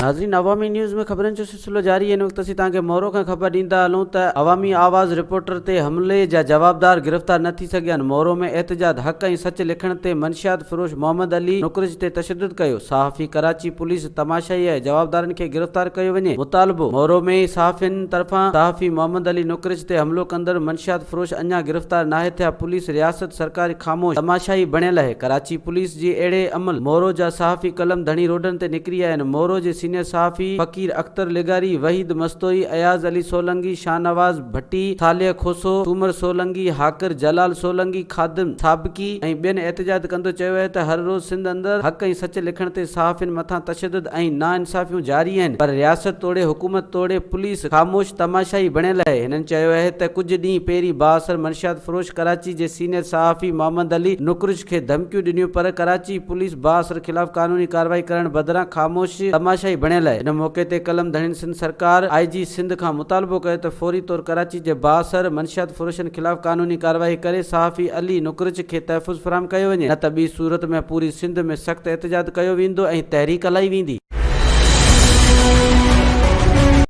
ناظرين عوامي نيوز ۾ خبرن جو سلسلو جاري هن وقت اسين توهان کي مورو کان خبر ڏيندا هلون ته عوامي آواز رپورٽر تي حملي جا جوابدار گرفتار نه ٿي سگهيا آهن مورو ۾ احتجاج حق ۽ سچ لکڻ تي منشيات فروش محمد علي نقرچ تي تشدد ڪيو صحافي ڪراچي پوليس تماشائي آهي جوابدارن کي گرفتار ڪيو وڃي مطالبو مورو ۾ صحافين طرفان صحافي محمد علي نقرچ تي حملو ڪندڙ منشيات فروش اڃا گرفتار ناهي ٿيا پوليس رياست سرڪاري خاموش تماشائي بڻيل آهي ڪراچي پوليس جي اهڙي عمل مورو جا صحافي قلم ڌڻي روڊن تي نڪري آيا آهن مورو جي سينيئر صحافي فقير اختر لغاري، وحيد مستوئي، اياز علي سولنگي، شاهنواز ڀٽي، صالح کوسو، سومر سولنگي، حاڪر جلال سولنگي، خادم سابقي ۽ ٻين احتجاج ڪندو چيو آهي ته هر روز سنڌ اندر حق ۽ سچ لکڻ تي صحافين مٿان تشدد ۽ ناانصافيون جاري آهن پر رياست توڙي حڪومت توڙي پوليس خاموش تماشائي بڻيل آهي هنن چيو آهي ته ڪجهه ڏينهن پهرين بااثر منشيات فروش ڪراچي جي سينيئر صحافي محمد علي نقرش کي ڌمڪيون ڏنيون پر ڪراچي پوليس بااثر خلاف قانوني ڪارروائي ڪرڻ بدران خاموش تماشائي بڻيل آهي. ان موقعي تي قلم ڌڻين سنڌ سرڪار آء جي سنڌ کان مطالبو ڪيو ته فوري طور ڪراچي جي بااثر منشيات فروشن خلاف قانوني ڪارروائي ڪري صحافي علي نقرچ کي تحفظ فراهم ڪيو وڃي نه ته ٻي صورت ۾ پوري سنڌ ۾ سخت احتجاج ڪيو ويندو ۽ تحريڪ هلائي ويندي.